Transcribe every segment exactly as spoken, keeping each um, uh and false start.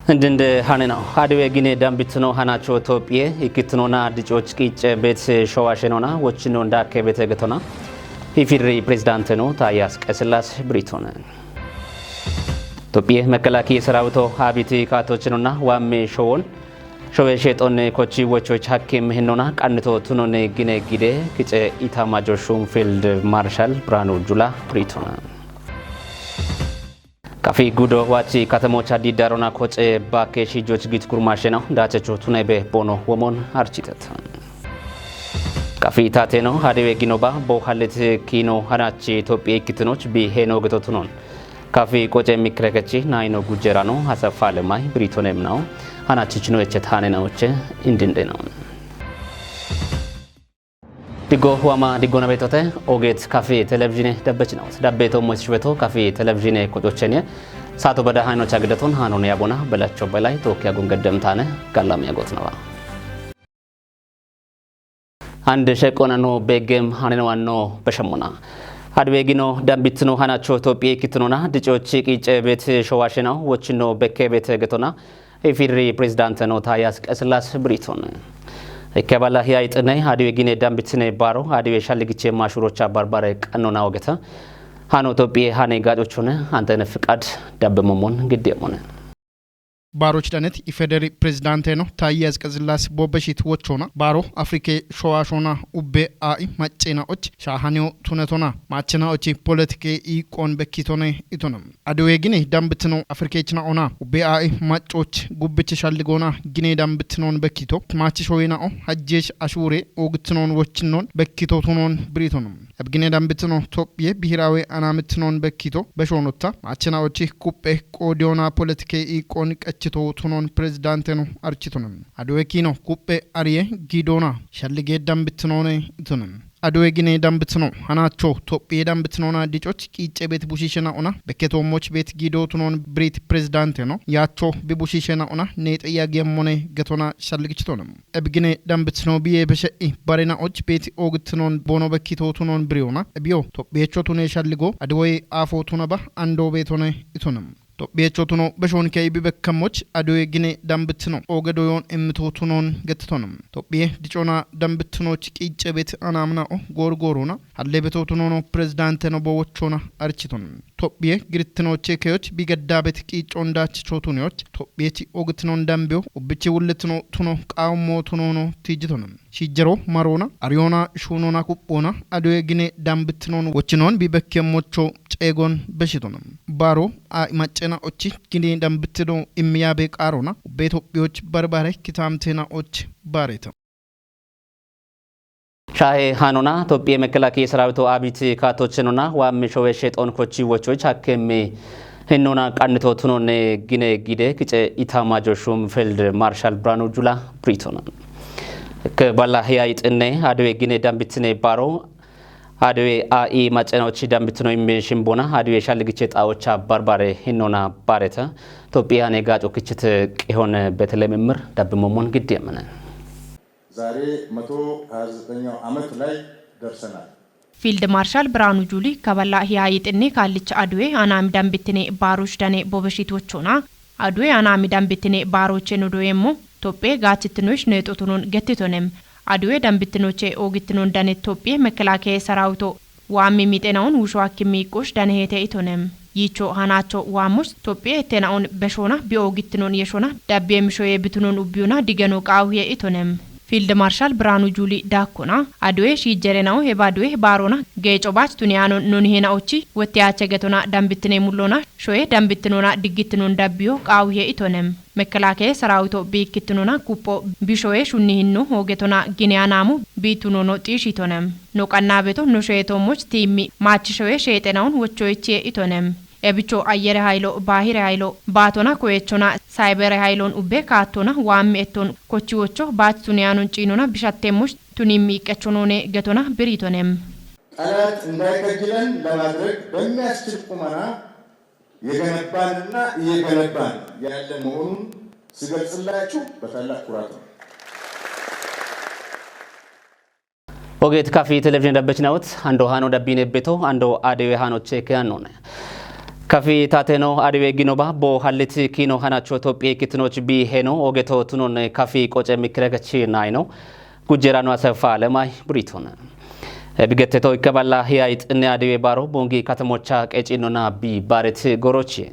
Indinde hanena, hadiwe gine dambitino hanacho Tophiye, ikkittinona dicoch qice bet showashenona, wochino ndake bete getona. Ifirri prezidanteno Tayas Qesilas Britone. Tophiye Mekelakiya Sarawito habiti katochinona, wamme showon. Showe shetonne kochi wochoch hakim hinona, qannito tunone gine gide, kice Itamajo Shum Field Marshal Branu Jula Britone. Kafi gudo wachi katamocha didarona koce bake shijoch git kurmashena, dachecho tunebe bono womon architet. Kafi tateno, hadiwe ginoba, bo halet kino hanachi Tophiye ikkitinoch bi heno geto tunon. Kafi qoce mikrekechi naino gujerano, hasa fale mai, Britonem nao, hanachi chino echet hanena oche, indinde nao. Diggo wama diggona betote, oget Kafi Televizhine dabbechinawos. Dabbeto mois shweto Kafi Televizhine kocochenie. Sato bada haino chagidaton hanone yabona, belacho belay, tokiya gungaddem tane, gallam yagotnawa. Ande sheqona no begem haneno anno beshamona. Hadiwe gino dambitino hanacho Tophiye ikkittinona, dicochi qice bet showashena, wochino beke bete getona. Ifirri prezidanteno Tayas Qesilas Britone. Ikke bala hiya ixine, hadiwe gine dambitine baro, hadiwe shaligiche mashurocha barbare qannona ogeta. Hano Tophiye hane gacochone, antene fiqad dabbe momon gidde mone. Baroch danet Ifederi prezidanteno Tayas Qesilas bobeshit wochona, baro Afrike showashona ubbe ai macena och, shahanio tunetona, machena ochi politike i qon bekitone itonam. Adowe gine dambitino Afrikechna ona, ubbe ai macoch gubbiche shalligona gine dambitinon bekito, machi shoyena o, hajjesh ashure, ogitinon wochinon, bekito tunon Britonum. Ebgine dambitino Tophiye bihirawe anamitinon bekito, beshonota, machena ochi kuppe qodiona politike i qon qachito tunon prezidanteno architonum. Adowe kino kuppe ariye gidona, shallige dambitinone itonum. Adowe gine dambitino, hanacho Tophiye dambitinona dicoch qice bet bushishena ona, beketo moch bet gido tunon Brit prezidanteno, yacho bi bushishena ona, nete yagemmone getona shalligichitonum. Ebgine dambitino biye beshe'i barena och bet ogitinon bono bekito tunon briona, ebio Tophiyecho tune shalligo, adowe afo tunaba ando betone itonum. Tophiyecho tuno beshon ke ibi bekkamoch adowe gine dambitino oge doyon immito tunon gettonum. Tophiye dicona dambitino chiqice bet anamna o gorgorona, halle beto tunono prezidanteno bowochona architonum. Tophiye girittino chekeyoch bigadda bet qicon dachicho tunioch, Tophiye ti ogitinon dambio, ubbichi wullitino tuno qawmo tunono tijitonum. Shijero marona, ariona, shunona, kuppona, adowe gine dambitinon wochinon bi bekke mocho cegon beshitonum. Baro a macena ochi gine dambitino immiyabe qarona, ubbe Tophiyoch barbare kitamtena och bareta. Shahe hanona, Tophiye Mekelakiya Sarawito abiti katochenona, wa mishowe sheton kochi wochoch hakeme hinona qannito tunone gine gide kice Itamajo Shum Field Marshal Branu Jula Britona. Ke bala hiya itine, adowe gine dambitine baro, adowe a i macena ochi dambitino imme shimbona, adowe shalligiche xawocha barbare hinona bareta, Tophiya ne gaco kichite qihon Betelem imir dabbi momon gidde mene. ዛሬ መቶ ሃያ ዘጠነኛው ዓመት ላይ ደርሰናል። ፊልድ ማርሻል ብርሃኑ ጁሊ ከበላ ሂያ ይጥኔ ካልች አድዌ አናሚ ደንብትኔ ባሮች ደኔ ቦበሺት ወቾና፣ አድዌ አናሚ ደንብትኔ ባሮቼ ኖዶ የሞ ቶጴ ጋችትኖች ነጦቱኑን ገትቶንም። አድዌ ደንብትኖቼ ኦግትኖን ደኔ ቶጴ መከላከያ ሰራዊቶ ዋሚ ሚጤናውን ውሾ አክሚ ቆሽ ደነሄተ ኢቶነም። ይቾ ሃናቾ ዋሞች ቶጴ ቴናውን በሾና ቢኦግትኖን የሾና ዳቤ ምሾ የብትኖን ኡቢዩና ዲገኖ ቃውየ ኢቶነም። ፊልድ ማርሻል ብርሃኑ ጁሊ ዳኮና አድዌ ሺጀሬናው ሄባድዌ ባሮና ጌጮባች ቱኒያኖን ኖንሄናኦቺ ወትያቸ ገቶና ደንብትኔ ሙሎና ሾዬ ደንብትኖና ድግትኖን ዳቢዮ ቃውየ ኢቶነም። መከላከያ ሰራዊቶ ቢክትኖና ኩፖ ቢሾዌ ሹኒህኑ ሆገቶና ጊኒያ ናሙ ቢቱኖኖ ጢሽ ኢቶነም። ኖቀና ቤቶ ኖሾዬ ቶሞች ቲሚ ማች ሾዌ ሼጤናውን ወቾ ይቼ ኢቶነም። ኤብቾ አየር ኃይሎ፣ ባህር ኃይሎ፣ ባቶና ኮየቾና ሳይበር ኃይሎን ኡቤ ካቶና ዋሚ ኤቶን ኮቺ ወቾ ባች ቱኒያኑን ጪኖና ብሻቴሞች ቱኒሚ ቀቾኖኔ ገቶና ብር ኢቶነም። ጠላት እንዳይከጅለን ለማድረግ በሚያስችል ቁመና የገነባንና እየገነባን ያለ መሆኑን ስገልጽላችሁ በታላቅ ኩራት ነው። Ogeet Kafi Televizhiine dabbechinawot, ando hano dabbine beto, ando adewe hano cheke anone. Kafi taateno adiwe ginoba bo hallit kiino hanacho Itophiya ikkitinoch bi heno ogeto tunon kafi qoce mikire gachi naino. Gujjerano Asefa Lemay Buriton. Bigetteto ikkaballa hiya ixinne adiwe baro bongi katamocha qecinona bi baret gorochi.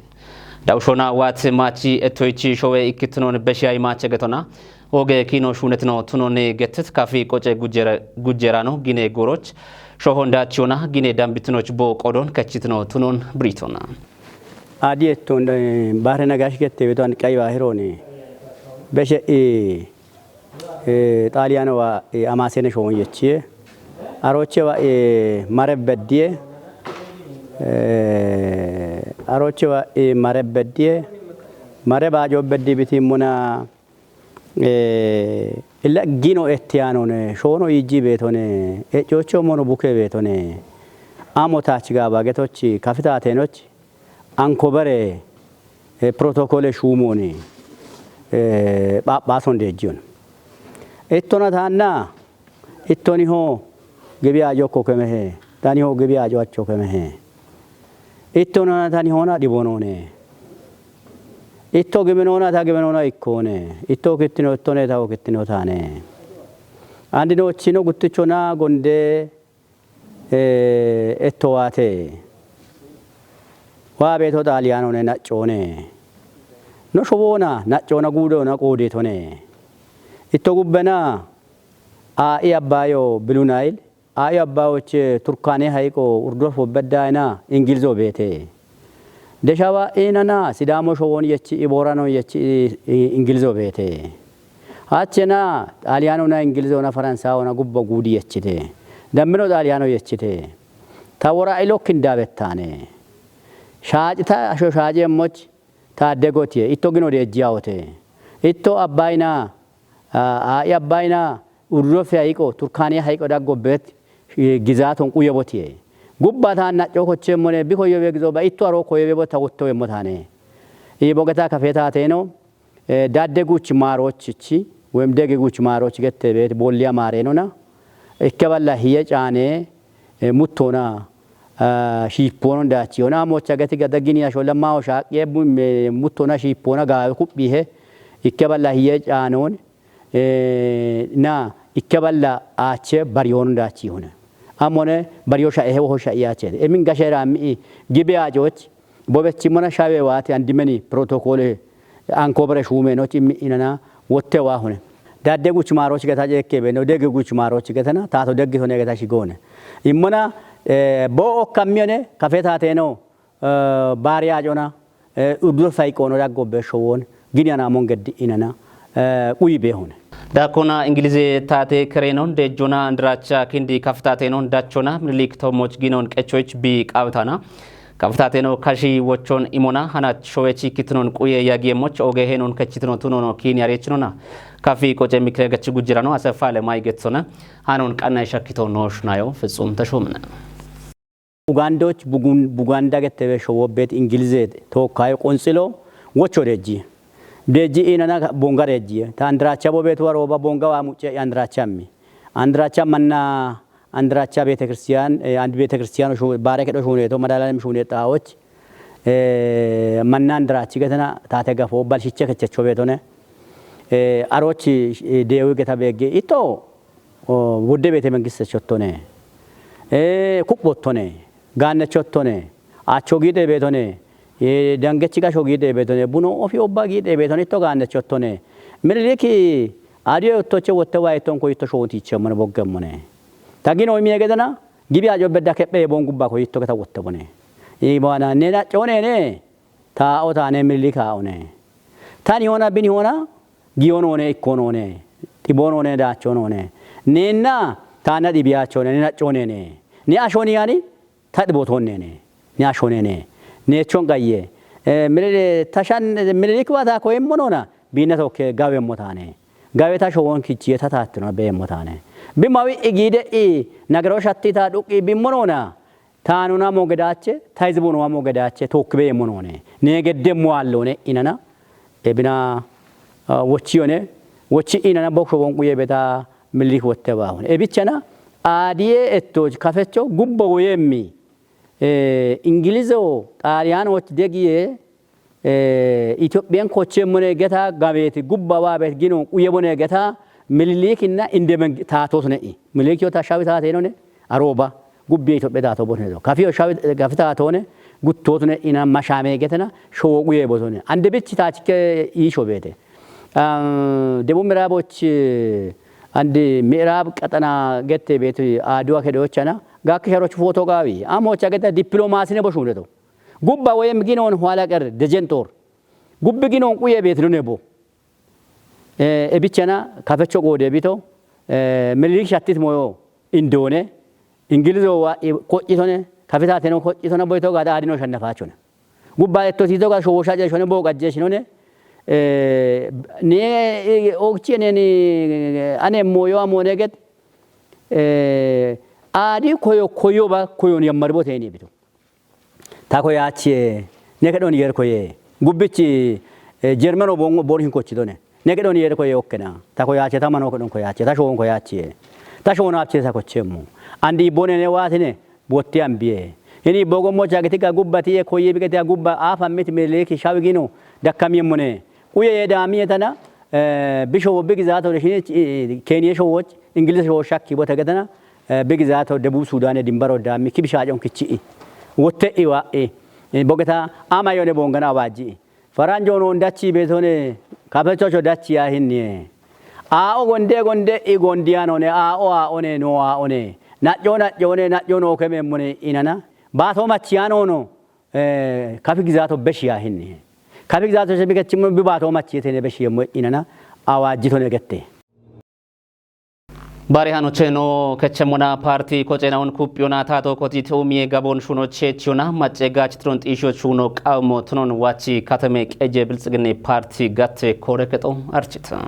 Dawushona wat machi ettoichi showe ikkitinon beshiyay mache getona. Oge kiino shunetino tunon gettet kafi qoce gujjera-, gujjerano gine goroch. Shohon dachiona gine dambitinoch bo qodon kachitino tunon Buriton. Adi etton, eh, Bahre Nagash gette beto an qay bahironi. Beshe, eh, eh, Xaaliyaano wa, eh, Amaasene shoon yechiye. Aroche wa, eh, Mareb beddiye. Eh, aroche wa, eh, Mareb beddiye. Mareb ajo beddi biti muna, eh, illa gino ettiyanone, shoono yijji betone, ecocho mono buke betone. Amo tach gaba getochi, kafita tenochi. Ankobere, eh, protokole shuumoni, eh, phaphaason deejjiyon. Ittona taanna, ittoniho gibi ajo okko kemehe, taniho gibi ajo acho kemehe. Ittona tanihona dhibonone. Itto gibinona ta gibinona ikkone. Itto kittino ittone ta kittino taane. Andino chino guttichona gonde, eh, etto waate. Waa beeto Xaaliyaanone naccoone. No showoona naccoona guudoona qoodetone. Itto gubbena aa'i Abbaayo Blue Nile, aa'i Abbaayoche Turkaane hayiqo urdof wobbeddaayina Ingilizo beete. Deshawa inana Sidaamo showoon yechi Iboorano yechi i-, i-, Ingilizo beete. Hachena Xaaliyaanona Ingilizona Faransaawona gubba guudi yechite. Dammino Xaaliyaano yechite. Ta wora ilokkin daabettaane. Shaacita asho shaaceemmoch ta adde gotiye. Itto gino deejjiyawote. Itto Abbayina, a-, aa'i Abbayina urdofe hayiqo, Turkaaniya hayiqo daggobbet, eh, gizaaton quyebotiye. Gubba taan nacco kocheemmone, bi koyobe gizo ba itto aro koyobebo ta wottoemmo taane. Ii bogeta kafeetaateeno, eh, dadde guuch maaroochichi, woyim dege guuch maarooch gette beet boolliya maareenona. Ikke balla hiye caane, eh, muttoona, ah, shiippoona daachi. Hona mocha gati gada gini asho lamma o shaaqiye bu-, me-, muttoona shiippoona gaawe kuphihe. Ikke balla hiye caanoon, eh, na ikke balla aache bariyoon daachi hona. Amone bariyo sha'e he wo sha'iyaache. Emin gashe raammi gibi ajoch, bobechi mona shawe waati andimeni protokole ankobere shuumeno chimmi inana wotte waa hune. Dadde guch maaroch geta jekke beno, degge guch maaroch getana, taato degge tone geta shigone. Immona, eh, bo okkammione, kafeetaateeno, eh, baariya acona, eh, urdof hayiqoono daggobbe showoon, gini anaamon geddi inana, eh, quyi beehune. Dakkona Ingilize taate kereenon deejjona Andiraacha kindi kaftaateenon dachona Minilik tommoch ginon qechoich bi qaawtaana. Kaftaateenoo kashi wochon imona hanach showechi kitinon quye yagiyemoch oge heenon kechitino tunono kiini areechinona. Kafi qoce mikire gachi gujjirano Asefa Lemay getsona. Hanon qanna shakkito noosh nayo Fitsum Tashomna. Ugaandoch Bugun-, Buganda gettebe showo bet Ingilize tookkaayo qontsilo wocho deejji. Deejji inana bonga deejji. Ta Andiraacha bo beetu warooba bonga waa mucce Andiraacha ammi. Andiraacha manna, Andiraacha beetekiristiyaan, eh, and beetekiristiyaan shu-, baare kedho shuuneeto, madaalalem shuuneet xaawoch, eh, manna Andiraachi getena taate gafo, balshiche kechecho beetone. Eh, arochi, eh, deewi geta beegge. Itto, o, wudde beete mengiste chottone. Eh, kuphottone. Gaanne chottone. Acho giide beetone. Eh, dangechi gasho giide beetone. Buno ofi obba giide beetone. Itto gaanne chottone. Miniliki adiyo ittoche wotte wa itton ko itto shoontiche mone boggemmone. Tagino imiye gedena, gibi ajo bedda keppe bon gubba ko itto geta wotte bone. I bana ne na chone ne. Taa'o taane Minilik aa'one. Tani hona bini hona, giyonoone, ikkonoone, xibonoone, daachonoone. Neenna taana dhibiyaachone, nena coneene. Ne ashoni yani, ta dhibotoonneene. Ne ashonene. Ne chon gayye. Eh, Minilik, tashan, Minilik wa ta koyemmonona, biinna tokke gawemmo taane. Gawe ta showon kichiye ta taattino beemmo taane. Bi mawi igiide i, nagaro shatti ta dhuqqi bimmonona, Taanuna mo gedaache, ta hizbunuma mo gedaache, tookkibe yemmo noone. Ne gedde mo allone inana, ebina, ah, wochiyone, wochi inana boksho bonquye beta Minilik wotte baahune. Ebichana, adiye etto kafecho gubbo woyemmi. Ingilizo Xaaliyaanoch degiye Itophiyan kochemone geta gabeti gubba wabet gino quyebone geta Minilikinna indemeng taatosne'i. Milikiyo ta shawi taatenone aroba gubbi Itophiya taato botnedo. Kafiyo shawi gafi taatone guttotne ina mashame getena showo quye botone. Ande bichi taachike isho bete. Debu Miraaboch አንድ ምዕራብ ቀጠና ገት ቤት አድዋ ከዶቻና ጋክ ሸሮች ፎቶ ጋዊ አሞቻ ገተ ዲፕሎማሲ ነቦ ሹነቶ ጉባ ወይም ጊኖን ኋላ ቀር ደጀን ጦር ጉብ ጊኖን ቁየ ቤት ነው ነቦ ኤቢቸና ከፈቾ ጎደ ቢቶ ምልልክ ሻቲት ሞዮ እንደሆነ እንግሊዝ ኮጭቶነ ከፊታቴኖ ኮጭቶነ ቦይቶ ጋዳ አድኖ ሸነፋቸውነ ጉባ ኤቶ ሲቶ ጋር ሾቦሻ ጀሾነ ቦ ቀጀሽኖነ ኔ ኦክቺ ኔኒ አኔ ሞዮ አሞነ ገት አዲ ኮዮ ኮዮ ባ ኮዮን የመርቦቴ ኔ ቢቶ ታኮ ያቺ ኔ ከዶን የር ኮዬ ጉብቺ ጀርመኖ ቦን ቦን ሂን ኮቺ ዶነ ኔ ከዶን የር ኮዬ ኦከና ታኮ ያቺ ታማኖ ከዶን ኮ ያቺ ታሾን ኮ ያቺ ታሾን አብቼ ሳኮቼሙ አንዲ ቦኔ ኔ ዋትኔ ቦቴ አንቢዬ እኒ ቦጎሞ ቻግቲጋ ጉባቲ የኮዬ ቢቀቲ ጉባ አፍ አሚት ሜሌኪ ሻዊጊኖ ደካሚ የሙኔ ቁየ የዳሚ የተና ብሾ ብግዛት ወደ ሽኔ ኬንየ ሾዎች እንግሊዝ ሾዎች ሻኪ ቦተ ገተና ብግዛት ወደ ደቡብ ሱዳን ድንበር ወዳሚ ክብሻ ጮን ክቺ ወተ ኢዋ ቦገታ አማ የሆነ ቦንገና አዋጂ ፈራንጆ ሆኖ እንዳቺ ቤቶኔ ካፈቾቾ ዳቺ ያህን አኦ ጎንዴ ጎንዴ ኢ ጎንዲያን ሆነ አኦ አኦኔ ኖ አኦኔ ናጮ ናጮ ሆነ ናጮ ኖ ከሜ ሙኔ ኢነና ባቶ ማቺያን ሆኖ ከፊ ግዛቶ በሽ ያህን ከፊ ግዛቶ ሸቢከችም ብባቶ ማቺ የተኔ በሽ የሞ ኢነና አዋጅቶ ነገቴ Baari hanocheno kechemona parti kocenawun kupiyona tato koti tumiye gabon shuno chechiyona macce gachitron xisho shuno qawmo tunon wachi katame qeje bilxigine parti gatte koreketo archita.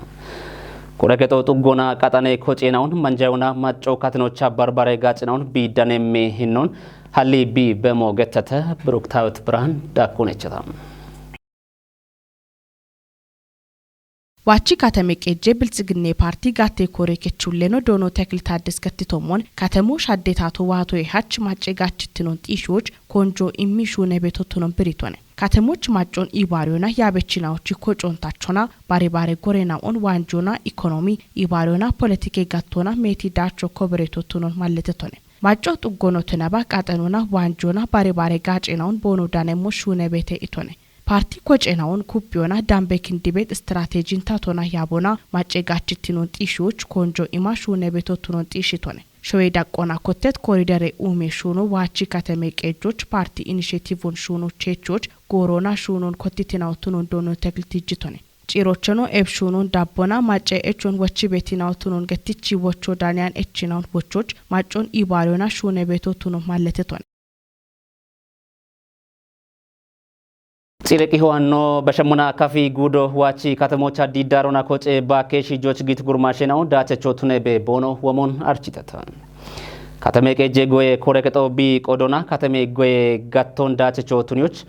Koreketo xuggona qaxane kocenawun manjayona macco katinocha barbare gacinawun bidaneme hinnon halli bi bemo gettete Bruktawit Birhan dakkunechata. Wachi katame qeje bilxigine parti gatte kore kechulleno dono tekil taddis gattitommon katemo shaddetato wato e hach macce gachittinon xishoch konjo immi shune betotonon biritone. Katemoch maccon ibariyona yabechinawochi kocontachona bare bare gorenaon wanjona ikonomi ibariyona politike gattona meti dacho koberetotonon malletetone. Macco xuggono tinaba qaxenona wanjona bare bare gacenawon bono danemmo shune bete itone. Parti kocenawon kuppiyona dambe kindibet stratejin tatona yabona macce gachittinon xishoch konjo ima shune betotonon xishitone. Showe daqqona kottet koridere ume shuno wachi katame qejoch parti initiativon shuno chechoch gorona shunon kottitinawtunon dono tekltijitone. Cirochono eb shunon dabbona macce echon wochi betinawtunon gettichi wocho daniyan echinawon wochoch maccon ibariyona shune betotonon malletetone. Xileqi howanno bashemuna kafi gudo wachi katemocha didarona koce ba keshi joch git gurmashenao dachecho tunebe bono womon architata. Katame qeje goye koreketo bi qodona katame goye gatton dachecho tunyoch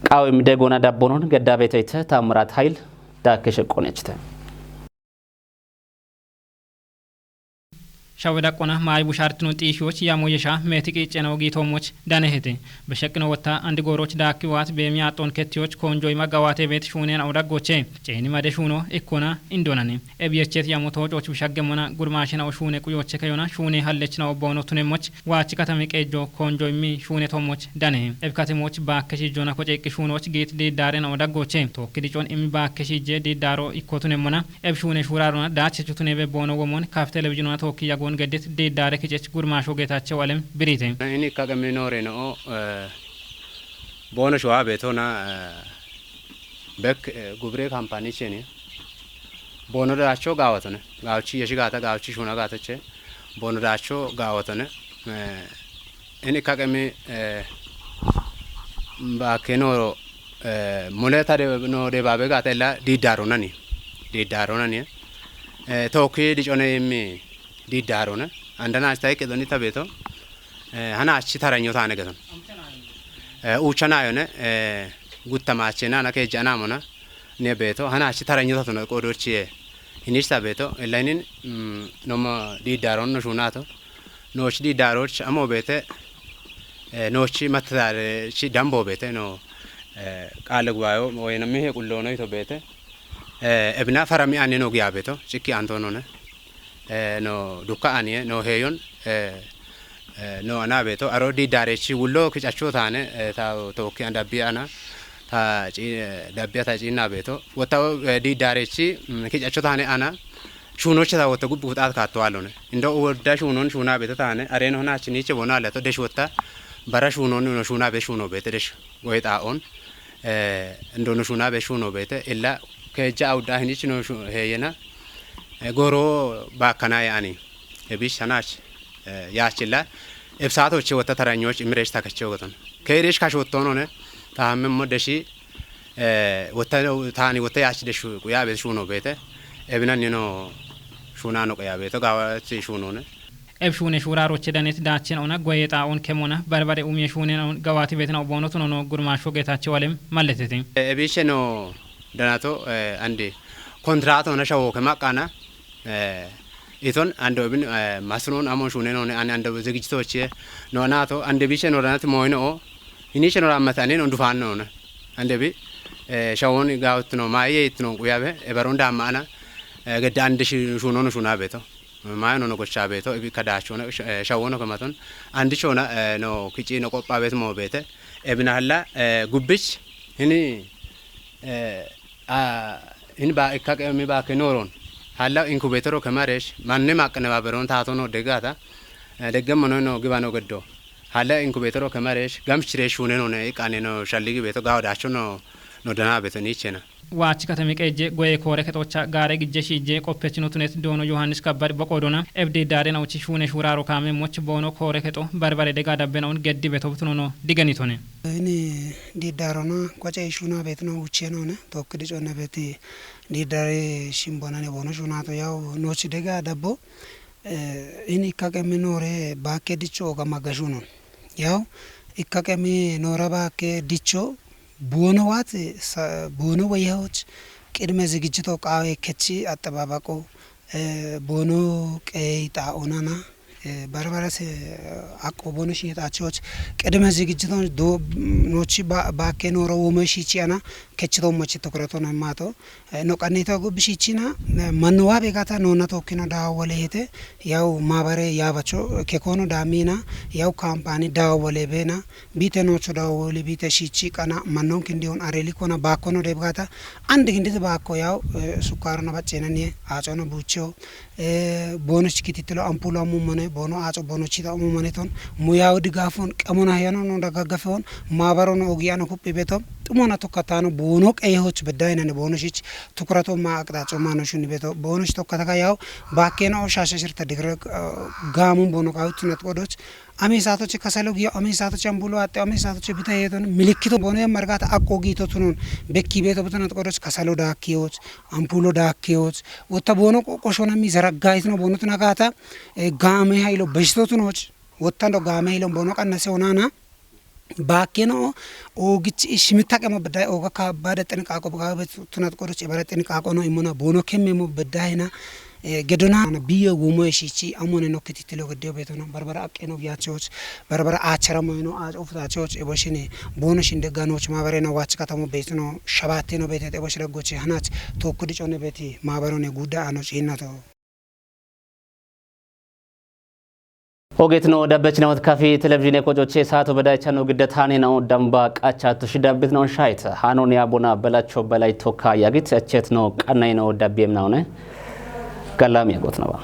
qawim degona dabbonon gedabeteyte Tamrat Hayil dakeshe qonechite. Shawe daqqona maayi bushaartino xiishiyoch yamo yesha meeti qiiccena ogiitoomoch danehete. Besheqqino wotta andi gooroch daakki waat beemi aaxxoon kettiyoch koonjoyima gawaate beet shuuneen awo daggoche. Ceeni made shuuno ikkona indonane. Ebiyechet yamo toocooch bishaggemmona gurmaashena o shuune quyooche kayona shuune hallechna o boono tunemmoch waachi katami qeejjo koonjoyimmi shuune toommoch dane. Eb katimoch baakke shijjona koceeqqi shuunoch giit diiddaarena o daggoche. Tookki dicon immi baakke shijje diiddaaro ikko tunemmona. Eb shuune shuuraarona daachechu tunebe boono womon kaf televizhinona tookki yagoon geddit diiddaare kicech gurmaasho geetache walem biriite. Ini ikka qemmi noore no, eh, boono shuwa beetona, eh, bek, eh, gubire kampani cheni. Boono daacho gaawatone. Gaawchi yeshi gaata, gaawchi shuuna gaatache. Boono daacho gaawatone. Eh, ini ikka qemmi, eh, baakke nooro, eh, mule ta de-, no de baabe gaata illa diiddaaro nani. Diiddaaro nani. Eh, tookki dicone immi diiddaarone. Andana asta ikke doni ta beeto. Eh, hana achi taranyo taane geton. Eh, uucha naayone, eh, gutta maache naana keejja naamona. Ne beeto, hana achi taranyo tatuno qoodochi ye. Hinista beeto, illa inin, mm, nomo diiddaaron no shuunato. Nooch diiddaaroch amo beete, Eh, noochi mattataare chi dambo beete no, eh, qaale gubaa'eo woyinammihe qulloono yito beete, eh, ebina farami anni no giya beeto, cikki anto none, eh, no dukka anie, no heeyon, eh, eh, no ana beeto, aro di daarechi wullo kicacho taane, eh, ta tookki an dabbi ana, ta ci-, eh, dabbi ata ciinna beeto, wotta, eh, di daarechi, mm, kicacho taane ana, shuunoche ta wotta gubbi kuxaat kaatto allone. Indo wodda shuunon shuuna beeto taane, areno hona chiniche bona leto desh wotta, bara shuunon no shuuna be shuuno beete desh, goye xaa'on, eh, indo no shuuna be shuuno beete, illa keejja awudda hinich no shu-, heeyena, eh, goro baakkana yaani, ebish hanach, eh, yaachilla, ebsaatoche wotta taranyoch imiresh takeche wogoton. Keeresh kashottonone, tahammemmo deshi, eh, wotta, taani wotta yaach deshu, quya beet shuuno beete, ebinannino shuunano quya beeto, gaawati shuunone. Eb shuune shuuraaroche danet daachen ona, goye xaa'on kemona, barbare umye shuunen on, gawaati beetna oboono tuno no, gurmaasho Geetaachoo Alem malletete. Eh, ebiche no danato, eh, ande kontrato na shawo ke maqana, eh, iton ando bin, eh, masnon amon shunen on an ando zigijitoche no nato ande biche no danat moyno o, hiniche no ramatane no dufanno na. Ande bi, eh, shawon gautno maye itno quyabe, e baron da maana, eh, gedda ande shi-, shunon shuna beeto. Mayo no gocha beeto, ibi kadacho na, sh-, eh, shawono kamaton. Andi chona, eh, no kici no qoppa beet mo beete. Ebina halla, eh, gubbich, hini, eh, a, hin ba ikka qemi ba ke noron. Halla incubator o kemaresh, manne maqne ba beron tato no degata, eh, degge mono no gibano geddo. Halla incubator o kemaresh, gamchire shune no ne iqane no shalligi beeto, gawo dacho no, no dana beeto nichena. Waachi katami qeejje goye koore kexocha gaare gijje shiijje qoppechino tunet doono Yohaannis Kabbad boqoodona, ebdi daare nauchi shuune shuuraaro kaame moch boono koore kexo barbare dega dabbena un geddi beto tuno no digenitone. Ini diiddaarona qoce shuuna beetino uchenone, tokki diconna beeti diiddaare shimbonane boono shuunato yaw noochi dega dabbo, eh, ini ikka qemi noore baakke dicho oga magashunon. Yaw ikka qemi noora baakke dicho boono waat sa-, boono woyehoch qidme zigijito qaawe kechi axxabaabaqo, eh, boono qeey xaa'onana, eh, barbarase aqqo boono shiixaachoch qidme zigijito do-, noochi ba-, baakke noora womo shiichi ana kechito mochi tokurato na maato, eh, no qannito gubbi shiichina, eh, manno waa beegata noona tokkino daawale hete, yaw maabare yaabacho kekono daamina, yaw kaampaani daawale beena, biite noocho daawali biite shiichi qana mannon kindiyon areli kona baakkono debgata andi gindite baakko yaw, eh, sukkarona baccenani aacono buucho, eh, boonoch kitittilo ampulo amumone, boono aaco boonochita amumone ton, muyawi digaafon qemona heyano no dagaggafeon, maabarono ogiyano kuphi beto, xumona tokkatano boono qeyehoch beddaynane boono shich tukurato ma aqxaaco mano shuni beto, boonoch tokkataka yaw baakkeno shaasha shirta digre, eh, gaamun boono qawutunat qodoch, Ame saatoche kasalo giyo, ame saatoche ambulo atte, ame saatoche bita yeton, milikkito boono yammargata aqqo giito tunon, bekki beeto butunat qodoch kasalo daakkiyoch, ampulo daakkiyoch, wotta boono qo-, qoshona mi zaraggaitno boono tunagata, eh, gaame haylo beshito tunoch, wottando gaame haylo boono qannase onana, baakkeno, oogich ishimittaqemo bedday ooga kabbade xinqaaqo bagabe tunat qodoch ibara xinqaaqo no immona boono kemmemo beddayna, Eh, gedona biye wumo eshichi amone no kititilo gedde beetono barbara aqqeno giyachoch, barbara achara moyno a ofutachoch eboshine boono shinde ganoch mabareno wach katamo beetono shabatteno beetet ebosh daggoche hanach tokkudi cone beeti mabarone gudda ano ciinnato. Ogeetno dabbechinawot kafi televizhiine kocoche saato bedaychano gidda taane nawo damba qacha tushi dabbit nawo shayt. Hano niya bona belacho belay tokka yagit echet no qannay nawo dabbiem nawne. Gallam yagot nawa.